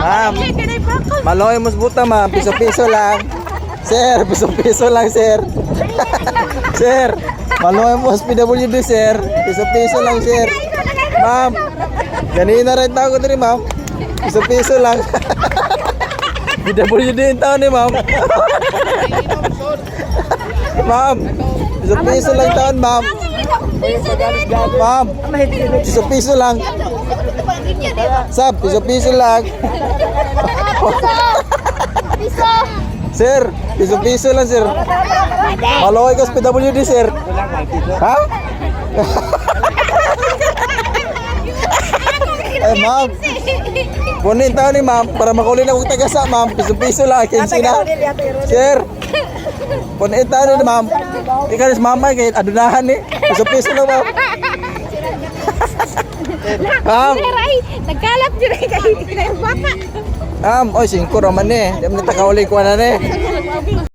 Ma'am, maloy mo buta, ma'am. Piso-piso lang. Sir, piso-piso lang, sir. Sir, maloy mo sa PWD, sir. Piso-piso lang, sir. Ma'am, ganina rin tao ko diri, ma'am. Piso-piso lang. PWD yung tao ni ma'am. Ma'am, piso-piso lang taon, ma'am. Ma'am, piso-piso lang. Sab, piso-piso lang. Piso. Sir, piso-piso lang, sir. Maloy ka sa PWD, sir. Ha? Eh, ma'am. Kunin tao ni ma'am para makulin akong tagasa, ma'am. Piso-piso lang, 15 na. Sir, kunin tao ni ma'am. Ikaw is mama, kay adunahan eh. Piso-piso lang, ma'am. Ma'am, Ay, nagkalap dyan ay kay bata. Ma'am, oy, 5 raman eh. Di mo na takauli ko na eh.